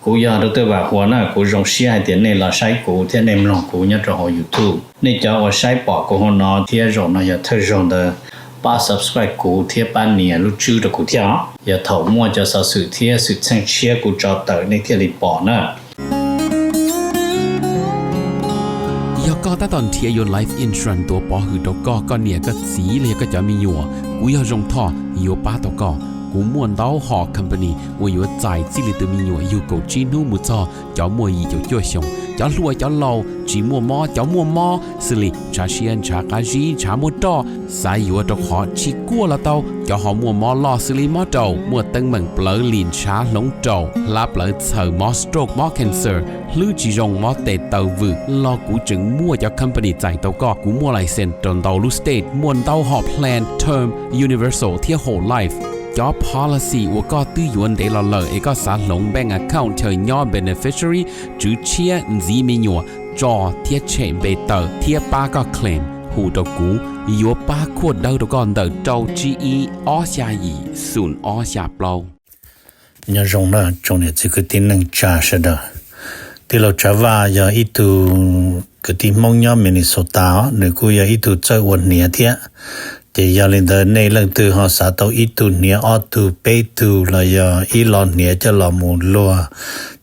Kuv yog Dr. Vam Huas na, kuv zoo siab hais tias nej los saib kuv thiab nej mloog kuv nyob rau hauv YouTube. Nej cov uas saib pom kuv hauv no thiab zaum no yog thawj zaug ntawd, pab subscribe kuv thiab pab nias lub tswb rau kuv thiab os. Yog thaum muaj cov xov xwm thiab xwm txheej tshiab kuv tso tawm nej thiaj li pom na. Yog koj tab tom nrhiav yuav life insurance tuav pov hwm rau koj, koj niam koj txiv los yog koj cov me nyuam, kuv yog Zoo Thoj yuav pab tau koj. Kuv muaj ntau hom company uas yuav txais txij li tus me nyuam yug kaum tsib hnub mus txog cov muaj yim caum cuaj xyoos, cov hluas cov laus, tsis muaj mob cov muaj mob, xws li ntshav siab ntshav qab zib ntshav muaj roj, xav yuav rau qhov tsis kuaj los tau, cov ho muaj mob loj xws li mob raum, muaj teeb meem plawv lim ntshav hloov raum, hlab plawv txhaws, mob stroke mob cancer, hlwb tsis zoo mob tes taw vwm los kuv tseem muaj cov company txais tau koj. Kuv muaj license rau ntau lub state, muaj ntau hom plan term, universal thiab whole life. Cov policy uas koj twb yuav ntev los lawm es koj xav hloov bank account chaw nyob beneficiary, tswv tshiab, ntxiv me nyuam, tso thiab tshem npe tawm thiab pab koj claim, hu rau kuv, yuav pab khuaj dawb rau koj ntawm rau tsib ib ob xya yim xoom ob xya plaub. Nyob zoo na tsoom niam txiv kwv tij neej tsa sawv daws. Tij laug Tsav Vaj yog ib tug kwv tij Hmoob nyob Minnesota os, nws kuj yog ib tug txawj ua hniav thiab. Ces yog li ntawd nej leej twg ho xav tau ib tug hniav ob tug peb tug los yog ib lo hniav coj los mus luag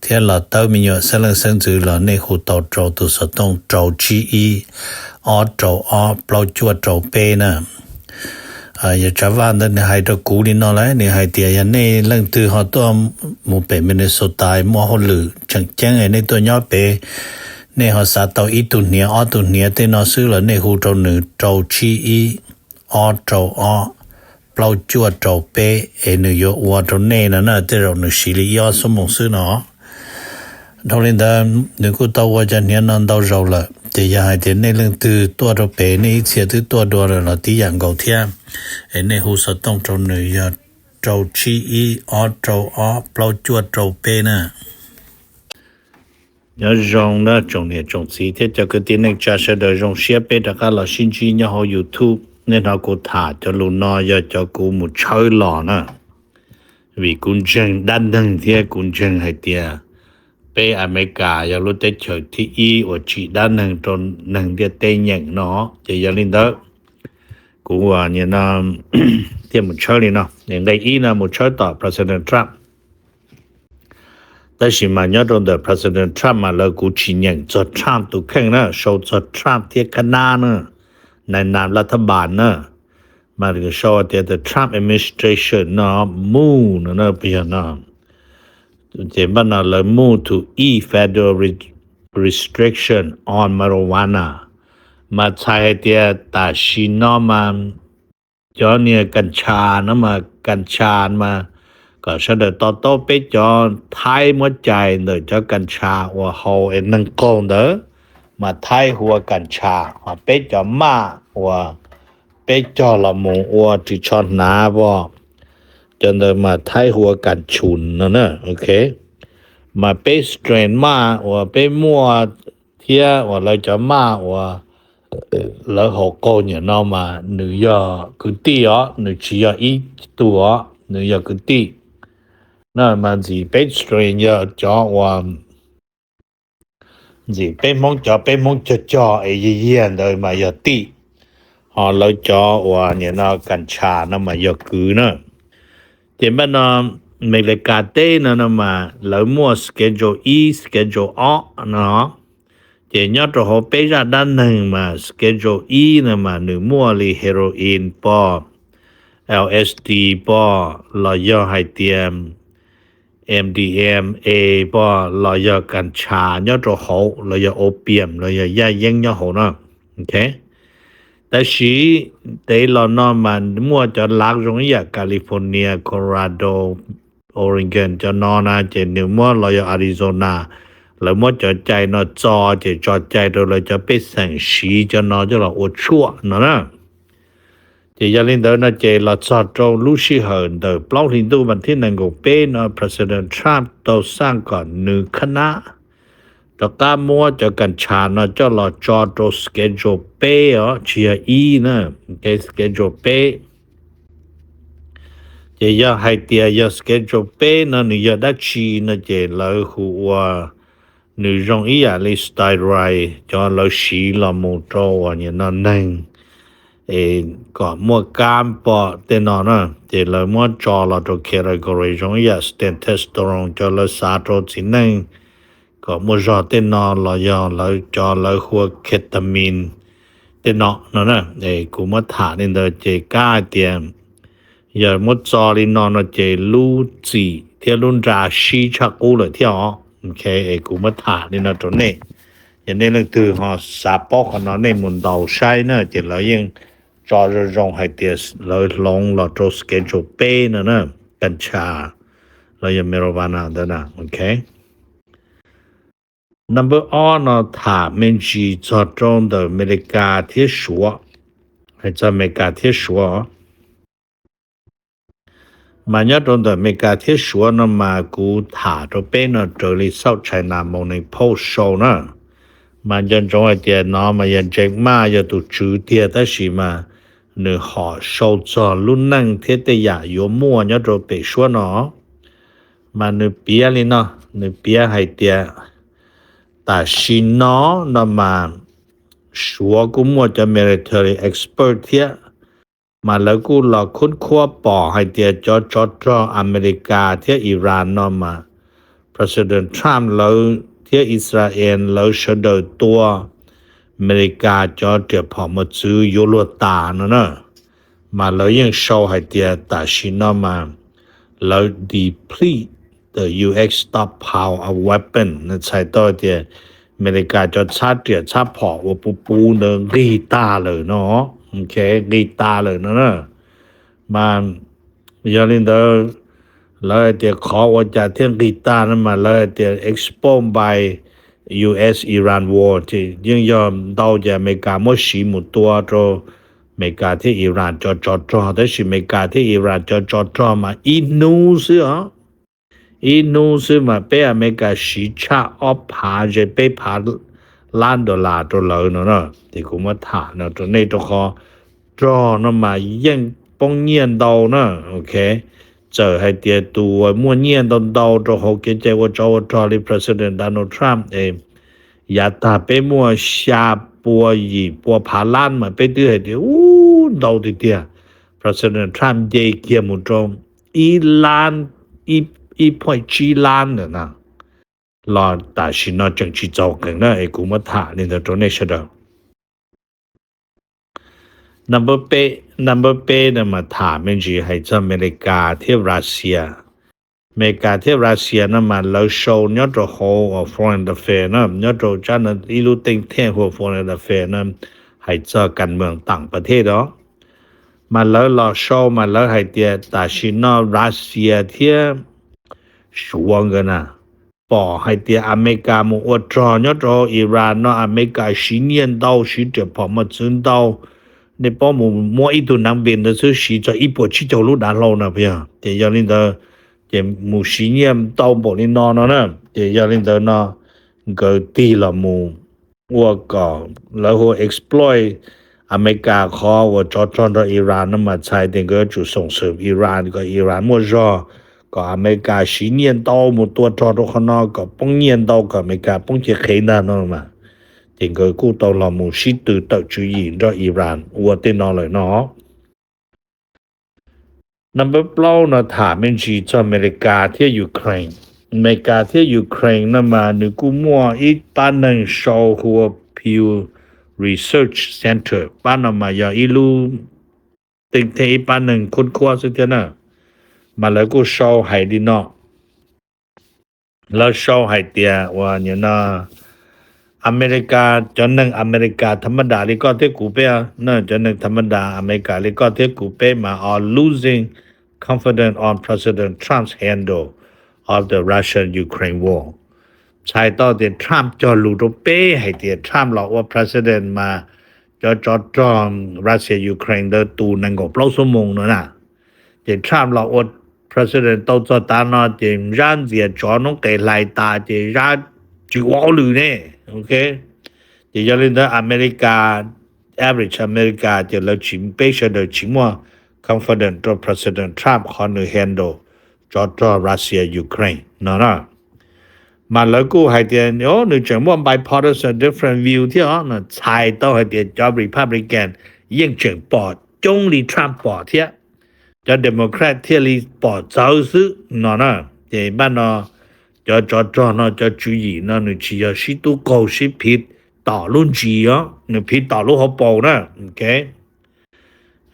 thiab los tawb me nyuam xeeb leej xeeb ntxwv los nej hu tau rau tus xov tooj rau tsib ib ob rau ob plaub cuaj rau peb na. Yog Tsav Vaj ntawd nws hais rau kuv li no lawm, nws hais tias yog nej leej twg ho tuaj mus pem Minnesota muaj hauj lwm tseem ceeb nej tuaj nyob pem, nej ho xav tau ib tug hniav ob tug hniav tej no xwb los nej hu rau nws rau tsib ib ob rau ob plaub cuaj rau peb es nws yuav ua rau nej no na, tej zaum nws siv li ib ob xuab moos xwb no. Dhau li ntawd nws kuj tau ua cov hniav no ntau zaus lawm, ces yog hais tias nej leej twg tuaj rau pem nej ib txhia twb tuaj dua lawm los tib yam nkaus thiab, es nej hu xov tooj rau nws yog rau tsib ib ob rau ob plaub cuaj rau peb na. Nyob zoo na tsoom niam tsoom txiv thiab cov kwv tij neej tsa sawv daws, zoo siab peb rov qab los sib ntsib nyob hauv YouTube. Nej hnov kuv tham cov lus no yog cov kuv mus tshawb los na, vim kuv ntseeg dab neeg thiab kuv ntseeg hais tias peb Amelikas yog lub teb chaws thib ib uas tsim dab neeg rau neeg ntiaj teb nyeem no. Ces yog li ntawd kuv nim no thiaj mus tshawb li no. Nqe ib no mus tshawb tom President Trump. Tab sis mas nyob rau ntawm President Trump mas lawv kuv tsis nyeem txog Trump tus kheej na, sau txog Trump thiab kab nab na, nai nam laj thab npas na, mas sau tias the Trump administration no move no na, puas yog no. Ces npaj no lawv move to ease federal restriction on marijuana, mas txhais hais tias tam sim no mas cov niag kas ntsha no mas kas ntsha mas kom sawv daws to taub, peb cov Thaib muab cais ntawm cov kas ntsha uas haus es neeg qaug ntawd, mas Thaib hu ua kas ntsha, ho peb cov maj uas peb cog los mus ua ris tsho hnav pom, cov ntawd mas Thaib hu ua kas tshum no na, ok. Mas peb strain maj uas peb muaj thiab uas lawv cov maj uas lawv haus qaug nim no mas nws yog kwv tij os, nws tsis yog ib tug os, nws yog kwv tij. Na mas ntxim peb strain yog cov uas ntxim peb Hmoob cov peb Hmoob cog cog es yig yig ntawd mas yog tij, ho lawv cov uas nim no kas ntsha no mas yog kwv na. Ces npaj no Amelikas teb no no mas lawv muaj schedule ib schedule ob no. Ces nyob rau hauv peb zaj dab neeg mas schedule ib no mas nws muaj li heroin pom, LSD pom, los yog hais tias MDMA pom, los yog kas ntsha nyob rau hauv, los yog opium, los yog yaj yeeb nyob hauv no. Tab sis tev los no mas muaj cov lav zoo ib yam California, Colorado, Oregon cov no na, ces nws muab, los yog Arizona, lawv muab cov cai no txo ces tso cai rau lawv cov pej xeem siv cov no coj los ua tshuaj no na. Ces yog li ntawd no ces los txog rau lub sij hawm ntawm plaub hli ntuj vas thib nees nkaum peb no President Trump tau xaj kom nws khab nab rov qab muab cov kas ntsha no coj los tso rau schedule peb os, tsis yog ib na, schedule peb. Ces yog hais tias yog schedule peb no nws yog dab tsi no ces lawv hu ua, nws zoo ib yam li steroid cov lawv siv los mus rau uas nim no neeg es kom muaj kab pom tej no na, ces lawv muab tso los rau category zoo ib yam testosterone cov lawv xav rau txiv neej kom muaj zog tej no los yog lawv cov lawv hu ua ketamine tej no no na. Es kuv muab tham li ntawd ces kab hais tias yog muab txo li no no ces lub txim thiab lub nra sib tshaj qub lawm thiab os. Es kuv muab tham li no rau nej. Yog nej leej twg ho xav paub qhov no nej mus ntaus saib na ces lawv yeej tso zoo zoo hais tias lawv hloov los rau schedule peb no na, kantsha los yog marijuana ntawd na. Number ob no tham me ntsis txog rau ntawm Amelikas thiab Suav, hais txog Amelikas thiab Suav. Mas nyob rau ntawm Amelikas thiab Suav no mas kuv tham rau peb no raws li South China Morning Post sau na. Mas nco ntsoov hais tias no mas yog Jack Ma yog tus tswv tiag tab sis mas nws hom sau txog lub neej thiab tej yam yuav muaj nyob rau pem suab no. Mas nws piav li no, nws piav hais tias tam sim no no mas Suav kuj muaj cov military expert thiab, mas lawv kuj los khub khuab pom hais tias cov tsov rog Amelikas thiab Iran no mas President Trump lawv thiab Israel lawv sawv daws tua Amelikas cov riam phom mos txwv yuav luag tas no na. Mas lawv yeej sau hais tias tam sim no mas lawv deplete the U S stockpile of weapon, nws txhais tau tias Amelikas cov txhab riam txhab phom uas puv puv ntawd nqig tag lawm no, nqig tag lawm no na. Mas yog li ntawd lawv hais tias qhov ua cas thiaj nqig tag no mas lawv hais tias exposed by U S Iran war, ces yeej yog ntau ces Amelikas muab siv mus tua rau Amelikas thiab Iran cov tsov rog, tab sis Amelikas thiab Iran cov tsov rog mas ib hnub xwb os, ib hnub xwb mas peb Amelikas siv tshaj ob phav ze peb phav lab dollar rau lawv no na. Ces kuv muab tham no rau nej rau qhov rog no mas yeej poob nyiaj ntau na. Txawm hais tias tus uas muaj nyiaj ntau ntau rau hauv kev cai ua tsov ua rog li President Donald Trump es yav tag peb muaj xya pua yim pua phav lab mas peb twb hais tias ub ntau tiag tiag. President Trump nce kiag mus rau ib lab, ib point tsib lab ntawm na, los tam sim no tseem tsis txaus qees na. Es kuv muab tham li ntawd rau nej sawv daws. Number peb, number peb no mas tham me ntsis hais txog Amelikas thiab Russia. Amelikas thiab Russia no mas lawv sau nyob rau hauv foreign affairs na, nyob rau tsab ib lub teej thej hu ua foreign affairs na, hais txog kas mees tam pas thej os. Mas lawv los sau mas lawv hais tias tam sim no Russia thiab Suav nkawd na pom hais tias Amelikas mus ua rog nyob rau Iran no Amelikas siv nyiaj ntau, siv riam phom mos txwv ntau. Nej paub mus muab ib tug naav npis ntawd xwb siv txog ib puas tsib caug lub dav hlau no puas yog? Ces yog li ntawd ces mus siv nyiaj ntau npaum li no no na. Ces yog li ntawd no nkawd tig los mus ua kom lawv hu exploit Amelikas qhov uas tsov rog nrog Iran no mas txhais tias nkawd yuav tsum xoom xwm Iran kom Iran muaj zog, kom Amelikas siv nyiaj ntau mus tua rog rau qhov no kom poob nyiaj ntau kom Amelikas poob cev qhev ntag no mas. Ces nkawd kuj tau los mus sib tw tawm tswv yim nrog Iran ua tej no lawm no. Number plaub no tham me ntsis txog Amelikas thiab Ukraine. Amelikas thiab Ukraine no mas nws kuj muaj ib pab neeg sau hu ua Pew Research Center, pab no mas yog ib lub teej thej ib pab neeg khub khuab xwb thiab na. Mas lawv kuj sau hais li no, lawv sau hais tias uas nim no Amelikas, cov neeg Amelikas tham ma das li koj thiab kuv peb na, cov neeg tham ma das Amelikas li koj thiab kuv peb mas are losing confidence on President Trump's handle of the Russian-Ukraine war. Txhais tau tias Trump cog lus rau peb hais tias Trump los ua president mas cov tsov rog Russia Ukraine ntawd tu nees nkaum plaub xuab moos no na. Ces Trump los ua president tau txog tav no ces Zab ntxias tsov noob qes hlais tas ces Zab tsis ua hauj lwm ne. Ces yog li ntawd Amelikas, average Amelikas ces lawv tsis, peb sawv daws tsis muaj confident rau President Trump qhov nws handle tsov rog Russia Ukraine no na. Mas lawv kuj hais tias nws tseem muaj bipartisan different view thiab os, no txhais tau hais tias cov Republican yeej tseem pom coob li Trump pom thiab, cov Democrat thiaj li pom txawv xwb no na. Ces npaj no cov tsov rog no cov tswv yim no nws tsis yog sib tub qaug sib phiv tom lub ntsis os, nws phiv tom lub hauv paus na.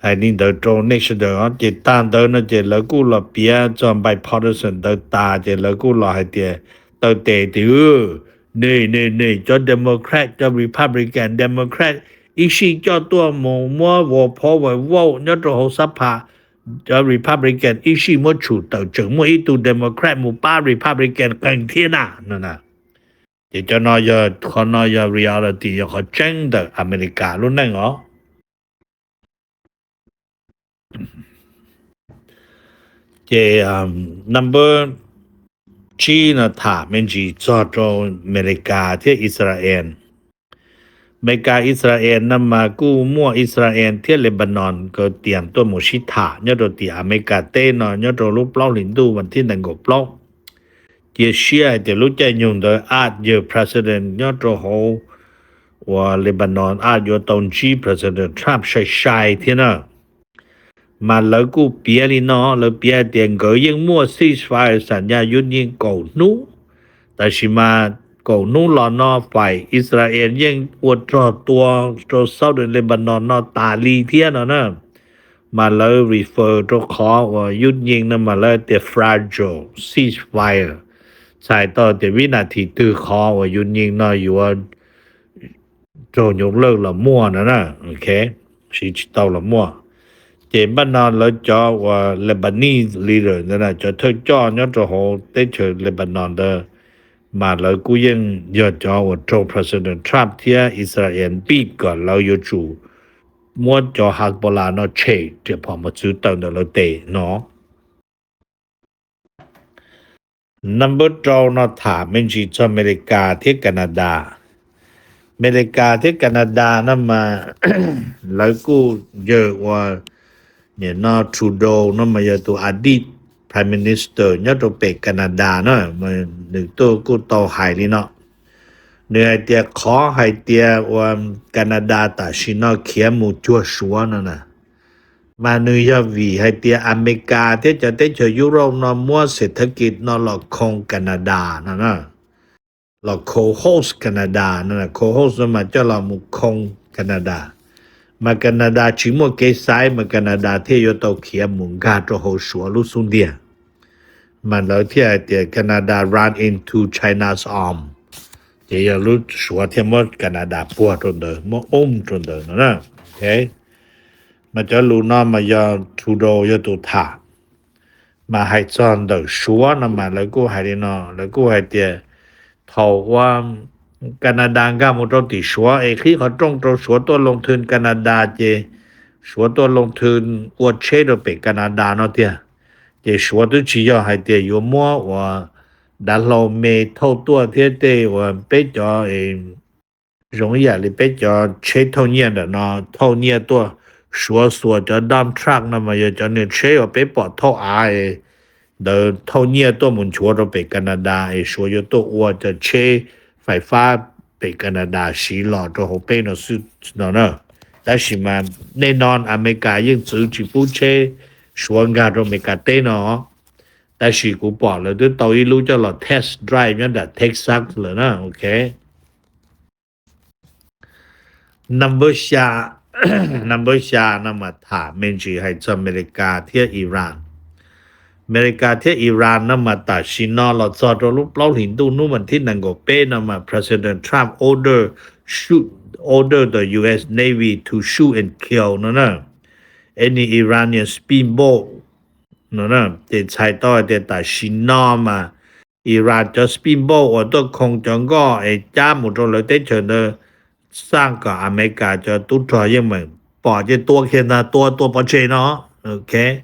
Hais li ntawd rau nej sawv daws os. Ces tag ntawd no ces lawv kuj los piav txog bipartisan ntawd tas ces lawv kuj los hais tias taw tes tias nej nej nej cov Democrat cov Republican, Democrat ib sij coj tuaj mus muab vote, power vote nyob rau hauv xab pha, cov Republican ib sij muab tshum tawm, tseem muaj ib tug Democrat mus pab Republican qeeg thiab na no na. Ces cov no yog, qhov no yog reality, yog qhov tseeb ntawm America lub neej os. Ces number tsib no tham me ntsis txog rau Amelikas thiab Israel. Amelikas Israel no mas kuj muaj Israel thiab Lebanon nkawd tias tuaj mus sib tham nyob rau tim Amelikas teb no nyob rau lub plaub hlis ntuj vas thib nees nkaum plaub. Cia siab hais tias lub caij nyoog ntawd ab yawg president nyob rau hauv uas Lebanon ab yuav tau ntsib President Trump sai sai thiab na. Mas lawv kuj piav li no, lawv piav hais tias nkawd yeej muaj ceasefire, xam nyas yub nyeej kaum hnub, tab sis mas kaum hnub los no fais Israel yeej ua rog tua rau Southern Lebanon no tas li thiab no na. Mas lawv refer rau qhov uas yub nyeej no mas lawv tias fragile ceasefire, txhais tau tias vib nas this twg qhov uas yub nyeej no yuav raug nyuj lawj los muaj no na. Siv tsis tau los muaj. Ces npaj no lawv cov uas Lebanese leader ntawd, cov thawj coj nyob rau hauv teb chaws Lebanon ntawd, mas lawv kuj yeej yog cov uas raug President Trump thiab Israel npij kom lawv yuav tsum muab cov Hezbollah no tshem riam phom mos txwv tawm ntawm lawv tes no. Number rau no tham me ntsis txog Amelikas thiab Canada. Amelikas thiab Canada no mas lawv kuj yawg uas nim no Trudeau no mas yog tus adit Prime Minister nyob rau pem Canada na, nws tuaj kuj tau hais li no. Nws hais tias qhov hais tias uas Canada tam sim no khiav mus cuag Suav no na, mas nws yog vim hais tias Amelikas thiab cov teb chaws Europe no muab xev thab kis no los khoo Canada no na, los co-host Canada no, co-host no mas coj los mus khoo Canada. Mas Canada tsis muaj kev xaiv mas Canada thiaj yuav tau khiav mus nkag rau hauv Suav lub xub ntiag. Mas lawv thiaj hais tias Canada run into China's arm, ces yog lub Suav thiaj muab Canada puag rau ntawd, muab um rau ntawd no na. Mas cov lus no mas yog Trudeau yog tus tham. Mas hais txog ntawm Suav no mas lawv kuj hais li no, lawv kuj hais tias thaum uas Canada nkag mus rau tim Suav es qhib qhov rooj rau Suav tuaj loo thw Canada ces Suav tuaj loo thw ua tsheb rau pem Canada no tiag. Ces Suav twb tsis yog hais tias yuav muab uas dav hlau me thauj tuaj thiab tej uas peb cov zoo ib yam li peb cov tsheb thauj nyiaj ntawm no thauj nyiaj tuaj. Suav xuas cov dump truck no mas yog cov niag tsheb uas peb pom thauj av ntawd thauj nyiaj tuaj mus nchuav rau pem Canada es Suav yuav tuaj ua cov tsheb fais fab pem Canada siv los rau hauv peb no xwb no na. Tab sis mas nej no Amelikas yeej txwv tsis pub tsheb Suav nkag rau Amelikas teb no. Tab sis kuv pom lawv twb tau ib lub coj los test drive nyob nram Texas lawm na. Ok. Number xya, number xya no mas tham me ntsis hais txog Amelikas thiab Iran. Amelikas thiab Iran no mas tam sim no los txog rau lub plaub hlis ntuj hnub vas thib nees nkaum peb no mas President Trump order shoot, order the U S Navy to shoot and kill no na, any Iranian speedboat no na. Ces txhais tau hais tias tam sim no mas Iran cov speedboat uas tuaj khoo cov nkoj es cab mus rau lawv teb chaws ntawd xaj kom Amelikas cov tub rog yeej meem pom ces tua kiag ntag, tua tua pov tseg no. Ok.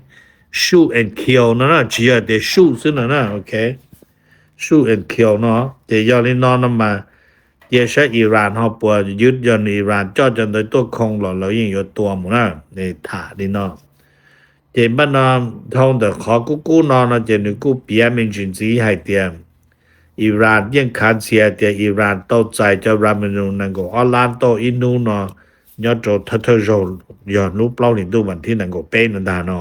Shoot and kill no na, tsis yog tias shoot xwb no na. Ok. Shoot and kill no ces yog li no no mas cia saib Iran ho puas ywj, yog Iran coj cov ntawd tuaj khoo los lawv yeej yuav tua mus na. Tham li no. Ces npaj no dhau ntawm qhov kub kub no no ces nws kuj piav me ntsis ntxiv hais tias Iran yeej khav ntxhias tias Iran tau txais cov uranium nees nkaum ob lab tauj ib hnub no nyob rau thawj thawj zaug, yog hnub plaub hlis ntuj vas thib nees nkaum peb no ntag no.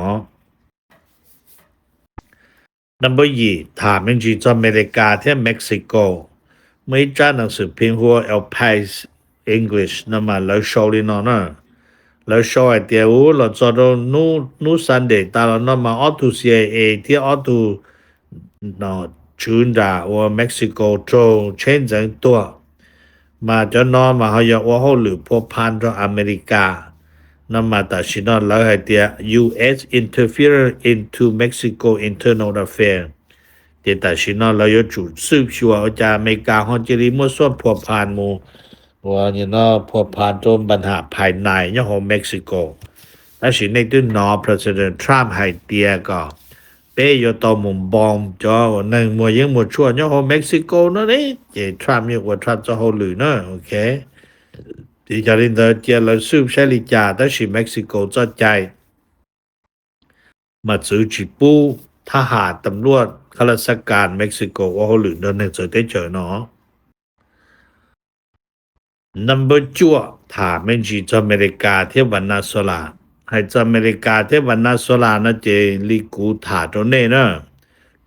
Number yim, tham me ntsis txog Amelikas thiab Mexico. Muaj ib tsab nas xwm phim hu ua El País English no mas lawv sau li no na. Lawv sau hais tias u los txog rau hnub Sunday tas los no mas ob tug C I A thiab ob tug tswv nram ua Mexico raug tsheb ntxeev tuag. Mas cov no mas ho yog ua hauj lwm phua phan rau Amelikas. No mas tam sim no lawv hais tias U S interfere into Mexico internal affair. Ces tam sim no lawv yuav tsum xwj xyuas ua cas Amelikas ho cia li muaj xuaj phua phan mus, ua no phua phan rau npa nham phais nais nyob hauv Mexico. Tab sis nej twb hnov President Trump hais tias kom peb yuav tau mus npoo cov uas neeg muag yeeb muag tshuaj nyob hauv Mexico no ne. Ces Trump yeej ua Trump txoj hauj lwm na, ok. Ces yog li ntawd cia lawv xwj saib li cas, tab sis Mexico txoj cai mas txwv tsis pub thab ham tam luaj khab laj xab kas Mexico ua hauj lwm nrog neeg txawv teb chaws no. Number cuaj, tham me ntsis txog Amelikas thiab Venezuela. Hais txog Amelikas thiab Venezuela no ces li kuv tham rau nej na,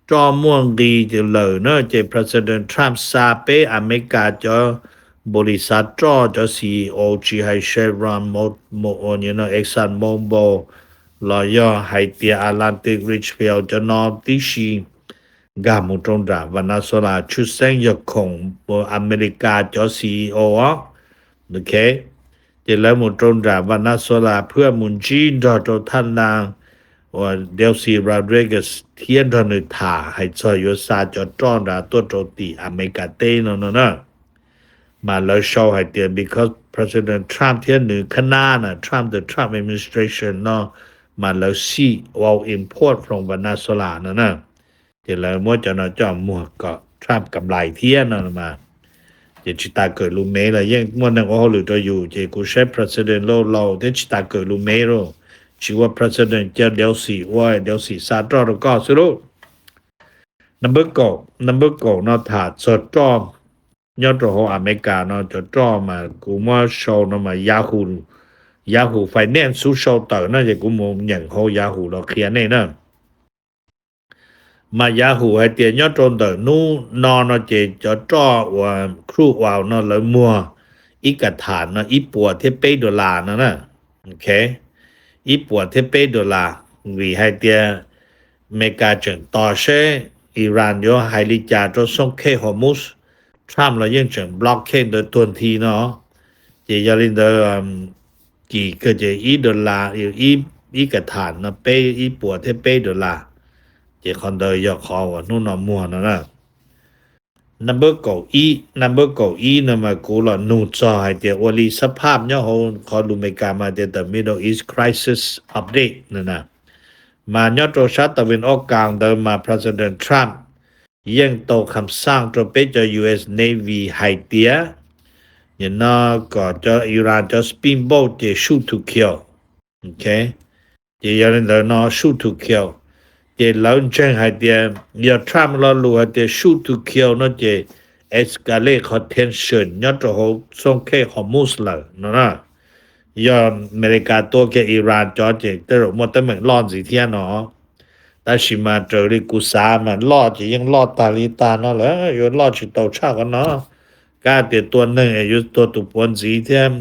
roj muaj nqis lawm na, ces President Trump xa peb Amelikas cov npaum li xav roj cov C E O tsis hais Chevron, Mo- Mo- Exxon Mobil los yog hais tias Atlantic Richfield cov no tib si nkag mus rau nram Venezuela, tshwj xeeb yog khoom Amelikas cov C E O os. Ok, ces lawv mus rau nram Venezuela phwj mus ntsib nrog rau thaj nas uas Delcy Rodriguez thiab nrog nws tham hais txog yuav xa cov roj nrad tuaj rau tim Amelikas teb no no na. Mas lawv sau hais tias because President Trump thiab nws khab nab na, Trump the Trump administration no, mas lawv sij ua import from Venezuela no na. Ces lawv muab cov no coj muag kom Trump kam lais thiab no mas. Ces tsis tas kawm lus Mev los yeej muaj neeg ua hauj lwm rau yus, ces kuv saib President Lauj laus thiab tsis tas kawm lus Mev lauj, tsis ua President cia Delcy ua, Delcy xa roj rau koj xwb lauj. Number kaum, number kaum no tham txog roj nyob rau hauv Amelikas no, cov roj mas kuv muab sau no mas Yahoo, Yahoo Finance xub sau tawm no, ces kuv mus nyeem hauv Yahoo los qhia nej na. Mas Yahoo hais tias nyob rau ntawm hnub no no ces cov roj uas crude oil no lawv muag ib ka tham no ib puas thiab peb dollar no na. Ok, ib puas thiab peb dollar, vim hais tias Amelikas tseem tos seb Iran yuav hais li cas rau xooj khej Hormuz, Trump los yeej tseem blockade ntawd tuag nthi no. Ces yog li ntawd, kis kawg ces ib dollar, ib ka tham no peb, ib puas thiab peb dollar. Ces qhov ntawd yog qhov uas hnub no muag no na. Number kaum ib, number kaum ib no mas kuv los nug txog hais tias ua li xab phaj nyob hauv qhov lus Amelikas mas tias the Middle East crisis update no na. Mas nyob rau sab tawm vin ob kas ntawd mas President Trump yeej tau kham xaj rau peb cov U S Navy hais tias nim no kom cov Iran cov speedboat ces shoot to kill. Ok, ces yog li ntawd no shoot to kill, ces lawv ntseeg hais tias yog Trump lo lus hais tias shoot to kill no ces escalate qhov tension nyob rau hauv xooj khej Hormuz lawm no na. Yog Amelikas tua kiag Iran cov ces tej zaum muaj teeb meem loj ntxiv thiab no. Tab sis mas raws li kuv xav mas loj ces yeej loj tag li tag no lawm, yuav loj tsis tau tshaj qhov no. Kab tias tua neeg es yuav tuag tus puav ntxiv thiab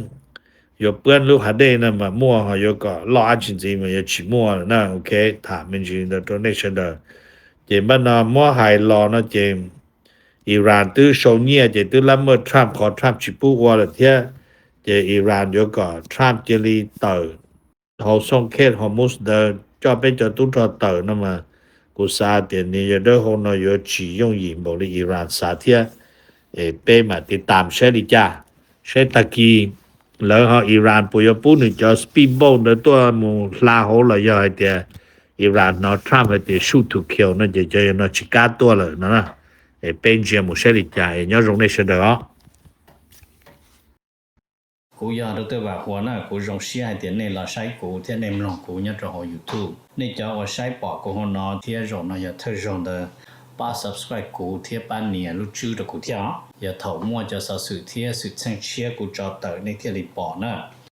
yuav puab lub hav dej no mas muaj, ho yuav kom loj dab tsi ntxiv mas yuav tsis muaj lawm na. Ok, tham me ntsis ntawd rau nej sawv daws. Ces npaj no muab hais los no ces Iran twb sau nyiaj ces twb lab maj Trump qhov Trump tsis pub ua lawm thiab. Ces Iran yuav kom Trump cia li tawm hauv xooj khej Hormuz ntawd coj peb cov tub rog tawm no mas kuv xav tias nws yog dawb hau no yuav tsis yooj yim npaum li Iran xav thiab. Es peb mam tiv tam saib li cas, saib tag kis lawv ho Iran puas yuav pub nws cov speedboat ntawd tuaj mus hla hauv los yog hais tias Iran hnov Trump hais tias shoot to kill no ces cov no tsis kam tuaj lawm no. Es peb ntsia mus saib li cas es nyob zoo nej sawv daws os. Kuv yog Dr. Vam Huas na, kuv zoo siab hais tias nej los saib kuv thiab nej mloog kuv nyob rau hauv YouTube. Nej cov uas saib pom kuv hauv no thiab zaum no yog thawj zaug ntawd, pab subscribe kuv thiab pab nias lub tswb rau kuv thiab os. Yog thaum muaj cov xov xwm thiab xwm txheej tshiab kuv tso tawm nej thiaj li pom na.